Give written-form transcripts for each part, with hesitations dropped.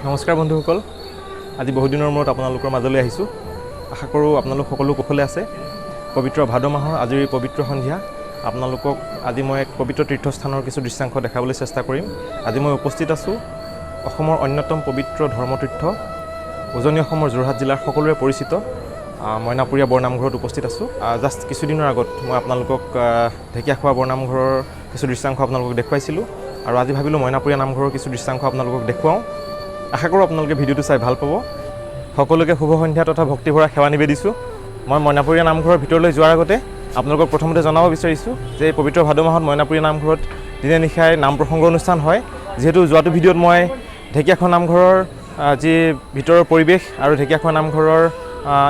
নমস্কাৰ বন্ধুসকল, আজি বহুদিনৰ মূৰত আপোনালোকৰ মাজলৈ আহিছোঁ। আশা কৰোঁ আপোনালোক সকলো কুশলে আছে। পবিত্ৰ ভাদ মাহৰ আজিৰ এই পবিত্ৰ সন্ধিয়া আপোনালোকক আজি মই এক পবিত্ৰ তীৰ্থস্থানৰ কিছু দৃশ্যাংশ দেখাবলৈ চেষ্টা কৰিম। আজি মই উপস্থিত আছোঁ অসমৰ অন্যতম পবিত্ৰ ধৰ্মতীৰ্থ উজনি অসমৰ যোৰহাট জিলাৰ সকলোৰে পৰিচিত মইনাপুৰীয়া বৰনামঘৰত উপস্থিত আছোঁ। জাষ্ট কিছুদিনৰ আগত মই আপোনালোকক ঢেকীয়াখোৱা বৰনামঘৰৰ কিছু দৃশ্যাংশ আপোনালোকক দেখুৱাইছিলোঁ আৰু আজি ভাবিলোঁ মইনাপুৰীয়া নামঘৰৰ কিছু দৃশ্যাংশ আপোনালোকক দেখুৱাওঁ। আশা কৰোঁ আপোনালোকে ভিডিঅ'টো চাই ভাল পাব। সকলোকে শুভ সন্ধ্যা তথা ভক্তিভৰা সেৱা নিবেদিছোঁ। মই মইনাপুৰীয়া নামঘৰৰ ভিতৰলৈ যোৱাৰ আগতে আপোনালোকক প্ৰথমতে জনাব বিচাৰিছোঁ যে এই পবিত্ৰ ভাদ মাহত মইনাপুৰীয়া নামঘৰত দিনে নিশাই নাম প্ৰসংগ অনুষ্ঠান হয়। যিহেতু যোৱাটো ভিডিঅ'ত মই ঢেকীয়াখোৱা নামঘৰৰ যি ভিতৰৰ পৰিৱেশ আৰু ঢেকীয়াখোৱা নামঘৰৰ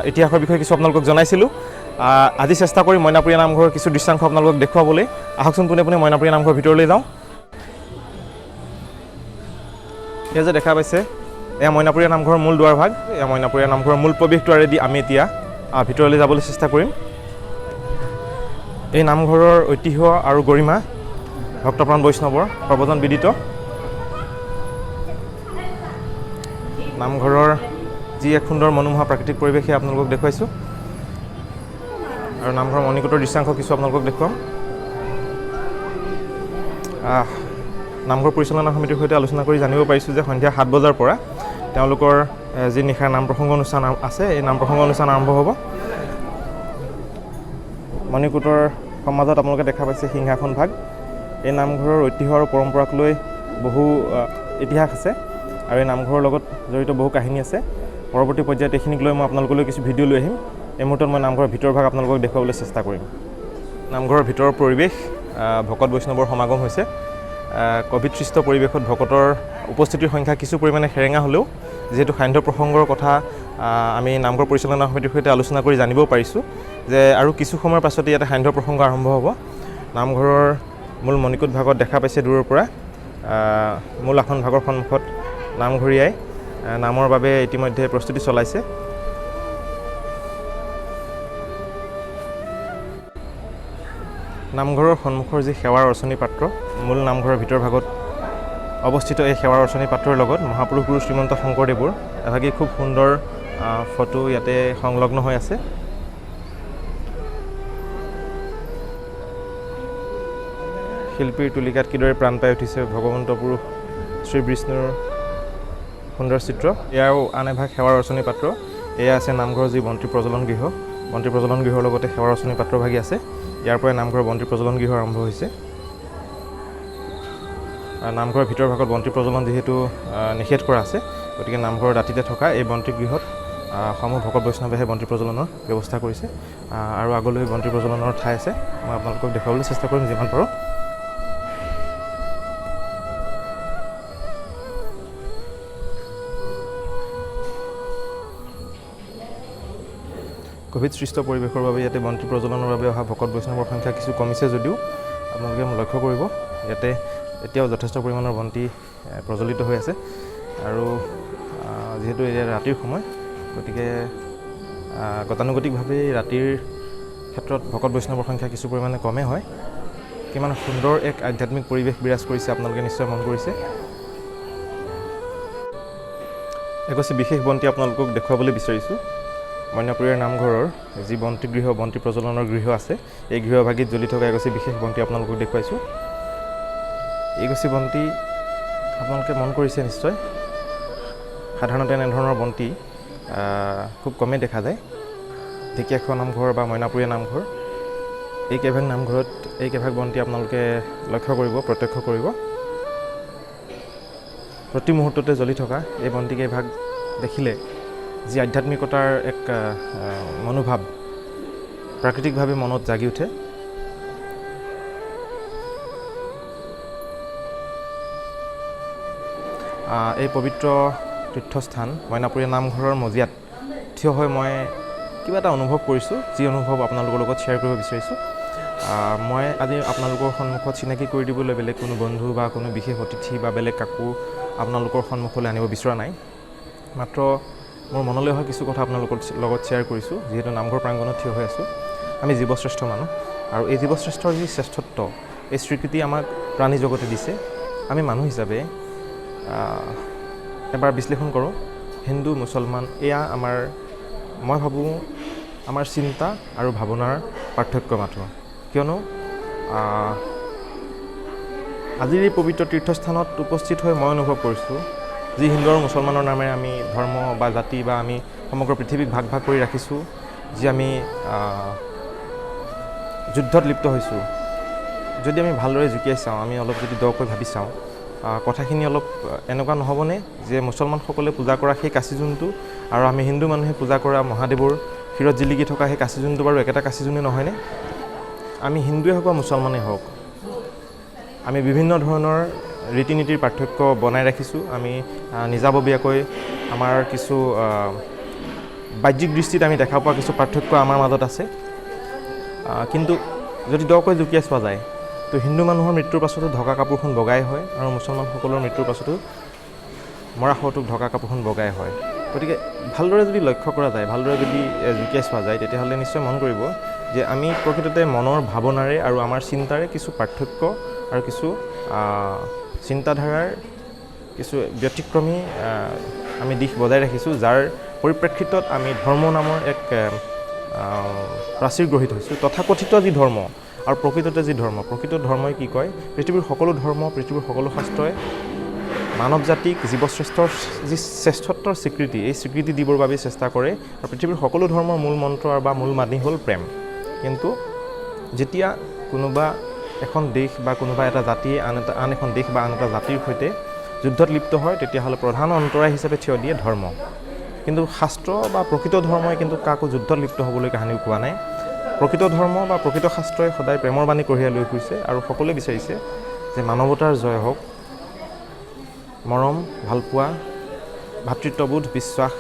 ইতিহাসৰ বিষয়ে কিছু আপোনালোকক জনাইছিলোঁ, আজি চেষ্টা কৰিম মইনাপুৰীয়া নামঘৰৰ কিছু দৃশ্যাংশ আপোনালোকক দেখুৱাবলৈ। আহকচোন, পোনে পোনে মইনাপুৰীয়া নামঘৰৰ ভিতৰলৈ যাওঁ। এয়া যে দেখা পাইছে, এয়া মইনাপুৰীয়া নামঘৰৰ মূল দুৱাৰভাগ। এয়া মইনাপুৰীয়া নামঘৰৰ মূল প্ৰৱেশদ্বাৰেদি আমি এতিয়া ভিতৰলৈ যাবলৈ চেষ্টা কৰিম। এই নামঘৰৰ ঐতিহ্য আৰু গৰিমা ভক্তপ্ৰাণ বৈষ্ণৱৰ সৰ্বজন বিদিত। নামঘৰৰ যি এক সুন্দৰ মনোমোহা প্ৰাকৃতিক পৰিৱেশ, সেয়া আপোনালোকক দেখুৱাইছোঁ আৰু নামঘৰৰ মণিকূটৰ দৃশ্যাংশ কিছু আপোনালোকক দেখুৱাম। নামঘৰ পৰিচালনা সমিতিৰ সৈতে আলোচনা কৰি জানিব পাৰিছোঁ যে সন্ধিয়া 7 বজাৰ পৰা তেওঁলোকৰ যি নিশাৰ নাম প্ৰসংগ অনুষ্ঠান আছে, এই নাম প্ৰসংগ অনুষ্ঠান আৰম্ভ হ'ব। মণিকূটৰ সমাজত আপোনালোকে দেখা পাইছে সিংহাসন ভাগ। এই নামঘৰৰ ঐতিহ্য আৰু পৰম্পৰাক লৈ বহু ইতিহাস আছে আৰু এই নামঘৰৰ লগত জড়িত বহু কাহিনী আছে। পৰৱৰ্তী পৰ্যায়ত এইখিনিক লৈ মই আপোনালোকলৈ কিছু ভিডিঅ' লৈ আহিম। এই মুহূৰ্তত মই নামঘৰৰ ভিতৰৰ ভাগ আপোনালোকক দেখুৱাবলৈ চেষ্টা কৰিম। নামঘৰৰ ভিতৰৰ পৰিৱেশ, ভকত বৈষ্ণৱৰ সমাগম হৈছে। ক'ভিড সৃষ্ট পৰিৱেশত ভকতৰ উপস্থিতিৰ সংখ্যা কিছু পৰিমাণে সেৰেঙা হ'লেও যিহেতু সান্ধ্য প্ৰসংগৰ কথা আমি নামঘৰ পৰিচালনা সমিতিৰ সৈতে আলোচনা কৰি জানিব পাৰিছোঁ যে আৰু কিছু সময়ৰ পাছতে ইয়াতে সান্ধ্য প্ৰসংগ আৰম্ভ হ'ব। নামঘৰৰ মূল মণিকূট ভাগত দেখা পাইছে দূৰৰ পৰা মূল আসন ভাগৰ সন্মুখত নামঘৰীয়াই নামৰ বাবে ইতিমধ্যে প্ৰস্তুতি চলাইছে। নামঘৰৰ সন্মুখৰ যি সেৱাৰ অৰ্চনী পাত্ৰ, মূল নামঘৰৰ ভিতৰ ভাগত অৱস্থিত এই সেৱাৰ অৰ্চনী পাত্ৰৰ লগত মহাপুৰুষ গুৰু শ্ৰীমন্ত শংকৰদেৱৰ এভাগি খুব সুন্দৰ ফটো ইয়াতে সংলগ্ন হৈ আছে। শিল্পীৰ তুলিকাত কিদৰে প্ৰাণ পাই উঠিছে ভগৱন্ত পুৰুষ শ্ৰী বিষ্ণুৰ সুন্দৰ চিত্ৰ। এয়াও আন এভাগ সেৱাৰ অৰ্চনী পাত্ৰ। এয়া আছে নামঘৰৰ যি বন্তি প্ৰজ্বলন গৃহ, বন্তি প্ৰজ্বলন গৃহৰ লগতে সেৱাৰ অৰ্চনী পাত্ৰ ভাগি আছে। ইয়াৰ পৰাই নামঘৰৰ বন্তি প্ৰজ্বলন গৃহ আৰম্ভ হৈছে। নামঘৰৰ ভিতৰ ভাগত বন্তি প্ৰজ্বলন যিহেতু নিষেধ কৰা আছে, গতিকে নামঘৰৰ দাঁতিতে থকা এই বন্তি গৃহত সমূহ ভকত বৈষ্ণৱেহে বন্তি প্ৰজ্বলনৰ ব্যৱস্থা কৰিছে। আৰু আগলৈ বন্তি প্ৰজ্বলনৰ ঠাই আছে, মই আপোনালোকক দেখুৱাবলৈ চেষ্টা কৰিম যিমান পাৰোঁ। ক'ভিড সৃষ্ট পৰিৱেশৰ বাবে ইয়াতে বন্তি প্ৰজ্বলনৰ বাবে অহা ভকত বৈষ্ণৱৰ সংখ্যা কিছু কমিছে যদিও আপোনালোকে লক্ষ্য কৰিব ইয়াতে এতিয়াও যথেষ্ট পৰিমাণৰ বন্তি প্ৰজ্বলিত হৈ আছে। আৰু যিহেতু এতিয়া ৰাতিৰ সময়, গতিকে গতানুগতিকভাৱেই ৰাতিৰ ক্ষেত্ৰত ভকত বৈষ্ণৱৰ সংখ্যা কিছু পৰিমাণে কমেই হয়। কিমান সুন্দৰ এক আধ্যাত্মিক পৰিৱেশ বিৰাজ কৰিছে আপোনালোকে নিশ্চয় মন কৰিছে। এগছি বিশেষ বন্তি আপোনালোকক দেখুৱাবলৈ বিচাৰিছোঁ। মইনাপুৰীয়াৰ নামঘৰৰ যি বন্তি গৃহ, বন্তি প্ৰজ্বলনৰ গৃহ আছে, এই গৃহভাগিত জ্বলি থকা এগছি বিশেষ বন্তি আপোনালোকক দেখুৱাইছোঁ। এইগছি বন্তি আপোনালোকে মন কৰিছে নিশ্চয়। সাধাৰণতে এনেধৰণৰ বন্তি খুব কমেই দেখা যায়। ঢেকীয়াখোৱা নামঘৰ বা মইনাপুৰীয়া নামঘৰ, এই কেইভাগ নামঘৰত এই কেইভাগ বন্তি আপোনালোকে লক্ষ্য কৰিব, প্ৰত্যক্ষ কৰিব। প্ৰতি মুহূৰ্ততে জ্বলি থকা এই বন্তি কেইভাগ দেখিলে যি আধ্যাত্মিকতাৰ এক মনোভাৱ প্ৰাকৃতিকভাৱে মনত জাগি উঠে। এই পবিত্ৰ তীৰ্থস্থান মইনাপুৰীয়া নামঘৰৰ মজিয়াত থিয় হৈ মই কিবা এটা অনুভৱ কৰিছোঁ, যি অনুভৱ আপোনালোকৰ লগত শ্বেয়াৰ কৰিব বিচাৰিছোঁ। মই আজি আপোনালোকৰ সন্মুখত চিনাকি কৰি দিবলৈ বেলেগ কোনো বন্ধু বা কোনো বিশেষ অতিথি বা বেলেগ কাকো আপোনালোকৰ সন্মুখলৈ আনিব বিচৰা নাই। মাত্ৰ মোৰ মনলৈ অহা কিছু কথা আপোনালোকৰ লগত শ্বেয়াৰ কৰিছোঁ। যিহেতু নামঘৰ প্ৰাংগণত থিয় হৈ আছোঁ, আমি জীৱশ্ৰেষ্ঠ মানুহ আৰু এই জীৱশ্ৰেষ্ঠৰ যি শ্ৰেষ্ঠত্ব, এই স্বীকৃতি আমাক প্ৰাণী জগতে দিছে। আমি মানুহ হিচাপে এবাৰ বিশ্লেষণ কৰোঁ, হিন্দু মুছলমান এয়া আমাৰ, মই ভাবোঁ, আমাৰ চিন্তা আৰু ভাৱনাৰ পাৰ্থক্য মাথোঁ। কিয়নো আজিৰ এই পবিত্ৰ তীৰ্থস্থানত উপস্থিত হৈ মই অনুভৱ কৰিছোঁ, যি হিন্দু আৰু মুছলমানৰ নামেৰে আমি ধৰ্ম বা জাতি বা আমি সমগ্ৰ পৃথিৱীক ভাগ ভাগ কৰি ৰাখিছোঁ, যি আমি যুদ্ধত লিপ্ত হৈছোঁ, যদি আমি ভালদৰে জুকিয়াই চাওঁ, আমি অলপ যদি দকৈ ভাবি চাওঁ, কথাখিনি অলপ এনেকুৱা নহ'বনে যে মুছলমানসকলে পূজা কৰা সেই কাঁচি জোনটো আৰু আমি হিন্দু মানুহে পূজা কৰা মহাদেৱৰ শিৰত জিলিকি থকা সেই কাঁচি জোনটো বাৰু একেটা কাঁচি জোনে নহয়নে? আমি হিন্দুৱে হওক বা মুছলমানেই হওক, আমি বিভিন্ন ধৰণৰ ৰীতি নীতিৰ পাৰ্থক্য বনাই ৰাখিছোঁ। আমি নিজাববীয়াকৈ আমাৰ কিছু বাহ্যিক দৃষ্টিত আমি দেখা পোৱা কিছু পাৰ্থক্য আমাৰ মাজত আছে। কিন্তু যদি দকৈ জুকিয়াই চোৱা যায়, তো হিন্দু মানুহৰ মৃত্যুৰ পাছতো ঢকা কাপোৰখন বগাই হয় আৰু মুছলমানসকলৰ মৃত্যুৰ পাছতো মৰা শৱটোক ঢকা কাপোৰখন বগাই হয়। গতিকে ভালদৰে যদি লক্ষ্য কৰা যায়, ভালদৰে যদি জুকিয়াই চোৱা যায়, তেতিয়াহ'লে নিশ্চয় মন কৰিব যে আমি প্ৰকৃততে মনৰ ভাৱনাৰে আৰু আমাৰ চিন্তাৰে কিছু পাৰ্থক্য আৰু কিছু চিন্তাধাৰাৰ কিছু ব্যতিক্ৰমী আমি দিশ বজাই ৰাখিছোঁ, যাৰ পৰিপ্ৰেক্ষিতত আমি ধৰ্ম নামৰ এক প্ৰাচীৰ গঢ়ি থৈছোঁ। তথাকথিত যি ধৰ্ম আৰু প্ৰকৃততে যি ধৰ্ম, প্ৰকৃত ধৰ্মই কি কয়? পৃথিৱীৰ সকলো ধৰ্ম, পৃথিৱীৰ সকলো শাস্ত্ৰই মানৱ জাতিক জীৱশ্ৰেষ্ঠৰ যি শ্ৰেষ্ঠত্বৰ স্বীকৃতি, এই স্বীকৃতি দিবৰ বাবে চেষ্টা কৰে আৰু পৃথিৱীৰ সকলো ধৰ্মৰ মূল মন্ত্ৰ বা মূল বাণী হ'ল প্ৰেম। কিন্তু যেতিয়া কোনোবা এখন দেশ বা কোনোবা এটা জাতিয়ে আন এখন দেশ বা আন এটা জাতিৰ সৈতে যুদ্ধত লিপ্ত হয়, তেতিয়াহ'লে প্ৰধান অন্তৰায় হিচাপে থিয় দিয়ে ধৰ্ম। কিন্তু শাস্ত্ৰ বা প্ৰকৃত ধৰ্মই কিন্তু কাকো যুদ্ধত লিপ্ত হ'বলৈ কাহানিও কোৱা নাই। প্ৰকৃত ধৰ্ম বা প্ৰকৃত শাস্ত্ৰই সদায় প্ৰেমৰ বাণী কঢ়িয়াই লৈ ফুৰিছে আৰু সকলোৱে বিচাৰিছে যে মানৱতাৰ জয় হওক, মৰম, ভালপোৱা, ভাতৃত্ববোধ, বিশ্বাস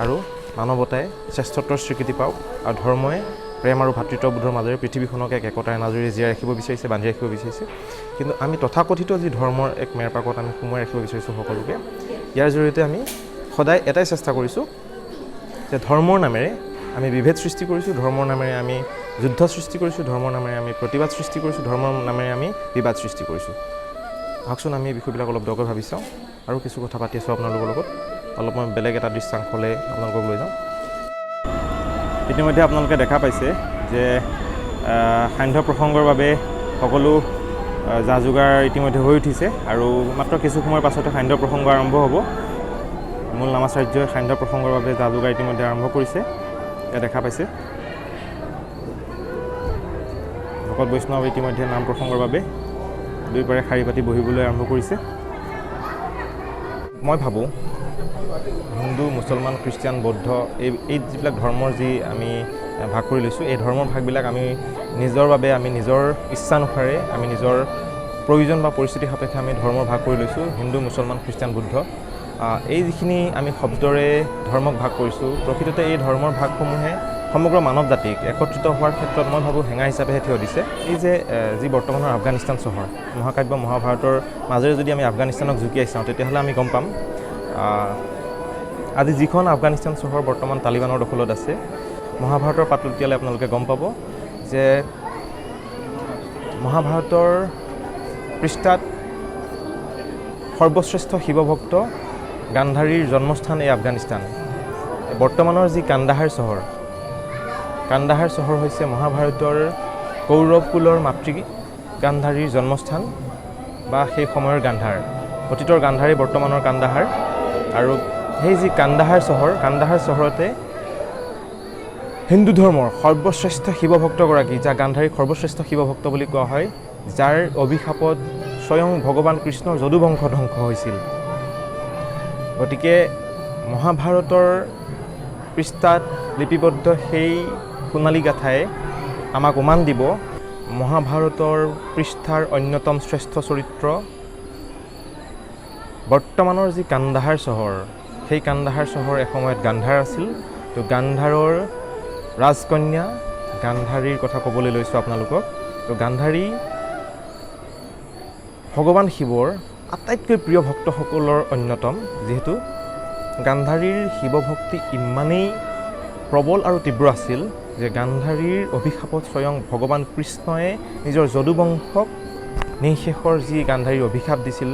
আৰু মানৱতাই শ্ৰেষ্ঠত্বৰ স্বীকৃতি পাওক আৰু ধৰ্মই প্ৰেম আৰু ভাতৃত্ববোধৰ মাজেৰে পৃথিৱীখনক এক একতাৰ এনাজৰীৰে জীয়াই ৰাখিব বিচাৰিছে, বান্ধি ৰাখিব বিচাৰিছে। কিন্তু আমি তথাকথিত যি ধৰ্মৰ এক মেৰপাকত আমি সোমোৱাই ৰাখিব বিচাৰিছোঁ সকলোকে, ইয়াৰ জৰিয়তে আমি সদায় এটাই চেষ্টা কৰিছোঁ যে ধৰ্মৰ নামেৰে আমি বিভেদ সৃষ্টি কৰিছোঁ, ধৰ্মৰ নামেৰে আমি যুদ্ধ সৃষ্টি কৰিছোঁ, ধৰ্মৰ নামেৰে আমি প্ৰতিবাদ সৃষ্টি কৰিছোঁ, ধৰ্মৰ নামেৰে আমি বিবাদ সৃষ্টি কৰিছোঁ। আহকচোন, আমি এই বিষয়বিলাক অলপ দকৈ ভাবি চাওঁ আৰু কিছু কথা পাতি আছোঁ আপোনালোকৰ লগত। অলপ মই বেলেগ এটা দৃশ্যাংশলৈ আপোনালোকক লৈ যাওঁ। ইতিমধ্যে আপোনালোকে দেখা পাইছে যে সান্ধ্য প্ৰসংগৰ বাবে সকলো যা যোগাৰ ইতিমধ্যে হৈ উঠিছে আৰু মাত্ৰ কিছু সময়ৰ পাছতে সান্ধ্য প্ৰসংগ আৰম্ভ হ'ব। মূল নামাচাৰ্যই সান্ধ্য প্ৰসংগৰ বাবে যা যোগাৰ ইতিমধ্যে আৰম্ভ কৰিছে। এয়া দেখা পাইছে, ভকত বৈষ্ণৱ ইতিমধ্যে নাম প্ৰসংগৰ বাবে দুই পাৰে শাৰী পাতি বহিবলৈ আৰম্ভ কৰিছে। মই ভাবোঁ, হিন্দু, মুছলমান, খ্ৰীষ্টিয়ান, বৌদ্ধ এই যিবিলাক ধৰ্মৰ যি আমি ভাগ কৰি লৈছোঁ, এই ধৰ্মৰ ভাগবিলাক আমি নিজৰ বাবে, আমি নিজৰ ইচ্ছানুসাৰে, আমি নিজৰ প্ৰয়োজন বা পৰিস্থিতি সাপেক্ষে আমি ধৰ্মৰ ভাগ কৰি লৈছোঁ, হিন্দু, মুছলমান, খ্ৰীষ্টিয়ান, বুদ্ধ। এই যিখিনি আমি শব্দৰে ধৰ্মক ভাগ কৰিছোঁ, প্ৰকৃততে এই ধৰ্মৰ ভাগসমূহে সমগ্ৰ মানৱ জাতিক একত্ৰিত হোৱাৰ ক্ষেত্ৰত মই ভাবোঁ হেঙাৰ হিচাপেহে থিয় দিছে। এই যে যি বৰ্তমানৰ আফগানিস্তান চহৰ, মহাকাব্য মহাভাৰতৰ মাজেৰে যদি আমি আফগানিস্তানক জুকিয়াই চাওঁ, তেতিয়াহ'লে আমি গম পাম, আজি যিখন আফগানিস্তান চহৰ বৰ্তমান তালিবানৰ দখলত আছে, মহাভাৰতৰ পাত লুটিয়ালে আপোনালোকে গম পাব যে মহাভাৰতৰ পৃষ্ঠাত সৰ্বশ্ৰেষ্ঠ শিৱভক্ত গান্ধাৰীৰ জন্মস্থান এই আফগানিস্তান। বৰ্তমানৰ যি কান্দাহাৰ চহৰ, কান্দাহাৰ চহৰ হৈছে মহাভাৰতৰ কৌৰৱ কুলৰ মাতৃ গান্ধাৰীৰ জন্মস্থান বা সেই সময়ৰ গান্ধাৰ, অতীতৰ গান্ধাৰী বৰ্তমানৰ কান্দাহাৰ। আৰু সেই যি কান্দাহাৰ চহৰ, কান্দাহাৰ চহৰতে হিন্দু ধৰ্মৰ সৰ্বশ্ৰেষ্ঠ শিৱভক্তগৰাকী, যাক গান্ধাৰীক সৰ্বশ্ৰেষ্ঠ শিৱভক্ত বুলি কোৱা হয়, যাৰ অভিশাপত স্বয়ং ভগৱান কৃষ্ণৰ যদুবংশ ধ্বংস হৈছিল। গতিকে মহাভাৰতৰ পৃষ্ঠাত লিপিবদ্ধ সেই সোণালী গাথাই আমাক উমান দিব, মহাভাৰতৰ পৃষ্ঠাৰ অন্যতম শ্ৰেষ্ঠ চৰিত্ৰ বৰ্তমানৰ যি কান্দাহাৰ চহৰ, সেই কান্দাহাৰ চহৰ এসময়ত গান্ধাৰ আছিল। তো গান্ধাৰৰ ৰাজকন্যা গান্ধাৰীৰ কথা ক'বলৈ লৈছোঁ আপোনালোকক। তো গান্ধাৰী ভগৱান শিৱৰ আটাইতকৈ প্ৰিয় ভক্তসকলৰ অন্যতম। যিহেতু গান্ধাৰীৰ শিৱভক্তি ইমানেই প্ৰবল আৰু তীব্ৰ আছিল যে গান্ধাৰীৰ অভিশাপত স্বয়ং ভগৱান কৃষ্ণই নিজৰ যদুবংশক নিঃশেষৰ যি গান্ধাৰীৰ অভিশাপ দিছিল,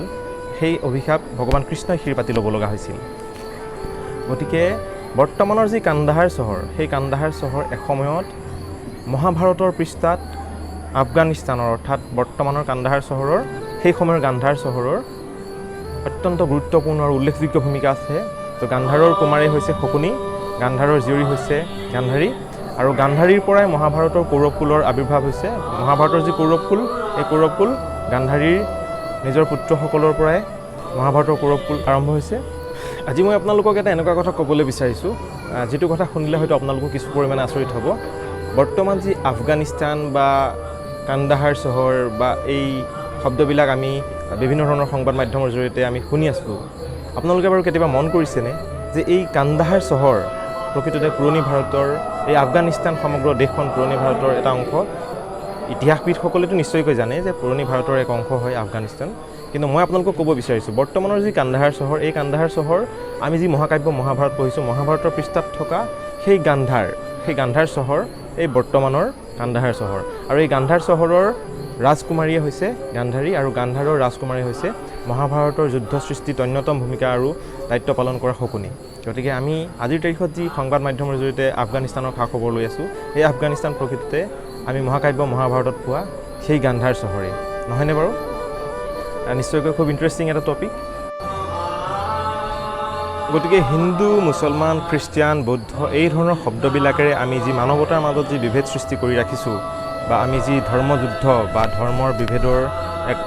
সেই অভিশাপ ভগৱান কৃষ্ণই শিৰ পাতি ল'ব লগা হৈছিল। গতিকে বৰ্তমানৰ যি কান্দাহাৰ চহৰ, সেই কান্দাহাৰ চহৰ এসময়ত মহাভাৰতৰ পৃষ্ঠাত আফগানিস্তানৰ, অৰ্থাৎ বৰ্তমানৰ কান্দাহাৰ চহৰৰ, সেই সময়ৰ গান্ধাৰ চহৰৰ অত্যন্ত গুৰুত্বপূৰ্ণ আৰু উল্লেখযোগ্য ভূমিকা আছে। তো গান্ধাৰৰ কুমাৰী হৈছে শকুনি, গান্ধাৰৰ জীয়ৰী হৈছে গান্ধাৰী, আৰু গান্ধাৰীৰ পৰাই মহাভাৰতৰ কৌৰৱকুলৰ আৱিৰ্ভাৱ হৈছে। মহাভাৰতৰ যি কৌৰৱকুল, এই কৌৰৱকুল গান্ধাৰীৰ নিজৰ পুত্ৰসকলৰ পৰাই মহাভাৰতৰ কৌৰৱকুল আৰম্ভ হৈছে। আজি মই আপোনালোকক এটা এনেকুৱা কথা ক'বলৈ বিচাৰিছোঁ, যিটো কথা শুনিলে হয়তো আপোনালোকো কিছু পৰিমাণে আচৰিত হ'ব। বৰ্তমান যি আফগানিস্তান বা কান্দাহাৰ চহৰ বা এই শব্দবিলাক আমি বিভিন্ন ধৰণৰ সংবাদ মাধ্যমৰ জৰিয়তে আমি শুনি আছোঁ, আপোনালোকে বাৰু কেতিয়াবা মন কৰিছেনে যে এই কান্দাহাৰ চহৰ প্ৰকৃততে পুৰণি ভাৰতৰ, এই আফগানিস্তান সমগ্ৰ দেশখন পুৰণি ভাৰতৰ এটা অংশ? ইতিহাসবিদসকলেতো নিশ্চয়কৈ জানে যে পুৰণি ভাৰতৰ এক অংশ হয় আফগানিস্তান। কিন্তু মই আপোনালোকক ক'ব বিচাৰিছোঁ, বৰ্তমানৰ যি কান্দাহাৰ চহৰ, এই কান্দাহাৰ চহৰ আমি যি মহাকাব্য মহাভাৰত পঢ়িছোঁ, মহাভাৰতৰ পৃষ্ঠাত থকা সেই গান্ধাৰ চহৰ এই বৰ্তমানৰ কান্দাহাৰ চহৰ। আৰু এই গান্ধাৰ চহৰৰ ৰাজকুমাৰীয়ে হৈছে গান্ধাৰী, আৰু গান্ধাৰৰ ৰাজকুমাৰী হৈছে মহাভাৰতৰ যুদ্ধ সৃষ্টিত অন্যতম ভূমিকা আৰু দায়িত্ব পালন কৰা শকুনি। গতিকে আমি আজিৰ তাৰিখত যি সংবাদ মাধ্যমৰ জৰিয়তে আফগানিস্তানৰ খা খবৰ লৈ আছোঁ, এই আফগানিস্তান প্ৰকৃততে আমি মহাকাব্য মহাভাৰতত পোৱা সেই গান্ধাৰ চহৰেই নহয়নে বাৰু? নিশ্চয়কৈ খুব ইণ্টাৰেষ্টিং এটা টপিক। গতিকে হিন্দু, মুছলমান, খ্ৰীষ্টিয়ান, বৌদ্ধ এই ধৰণৰ শব্দবিলাকেৰে আমি যি মানৱতাৰ মাজত যি বিভেদ সৃষ্টি কৰি ৰাখিছোঁ বা আমি যি ধৰ্মযুদ্ধ বা ধৰ্মৰ বিভেদৰ এক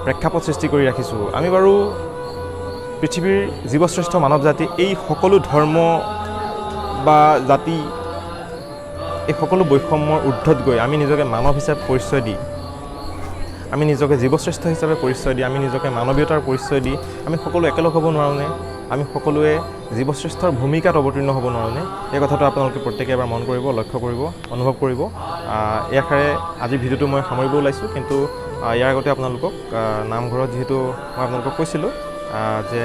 প্ৰেক্ষাপট সৃষ্টি কৰি ৰাখিছোঁ, আমি বাৰু পৃথিৱীৰ জীৱশ্ৰেষ্ঠ মানৱ জাতি এই সকলো ধৰ্ম বা জাতি, এই সকলো বৈষম্যৰ ঊৰ্ধত গৈ আমি নিজকে মানৱ হিচাপে পৰিচয় দি, আমি নিজকে জীৱশ্ৰেষ্ঠ হিচাপে পৰিচয় দি, আমি নিজকে মানৱীয়তাৰ পৰিচয় দি আমি সকলো একেলগ হ'ব নোৱাৰোঁনে? আমি সকলোৱে জীৱশ্ৰেষ্ঠৰ ভূমিকাত অৱতীৰ্ণ হ'ব নোৱাৰোঁনে? এই কথাটো আপোনালোকে প্ৰত্যেকে এবাৰ মন কৰিব, লক্ষ্য কৰিব, অনুভৱ কৰিব। এই আশাৰে আজিৰ ভিডিঅ'টো মই সামৰিব ওলাইছোঁ। কিন্তু ইয়াৰ আগতে আপোনালোকক নামঘৰত যিহেতু মই আপোনালোকক কৈছিলোঁ যে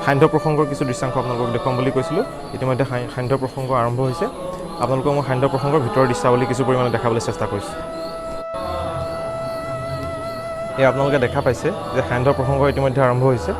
সান্ধ্য প্ৰসংগৰ কিছু দৃশ্যাংশ আপোনালোকক দেখুৱাম বুলি কৈছিলোঁ, ইতিমধ্যে সান্ধ্য প্ৰসংগ আৰম্ভ হৈছে। আপোনালোকক মই সান্ধ্য প্ৰসংগৰ ভিতৰৰ দৃশ্যাৱলী কিছু পৰিমাণে দেখাবলৈ চেষ্টা কৰিছোঁ। এই আপোনালোকে দেখা পাইছে যে সান্ধ্য প্ৰসংগ ইতিমধ্যে আৰম্ভ হৈছে।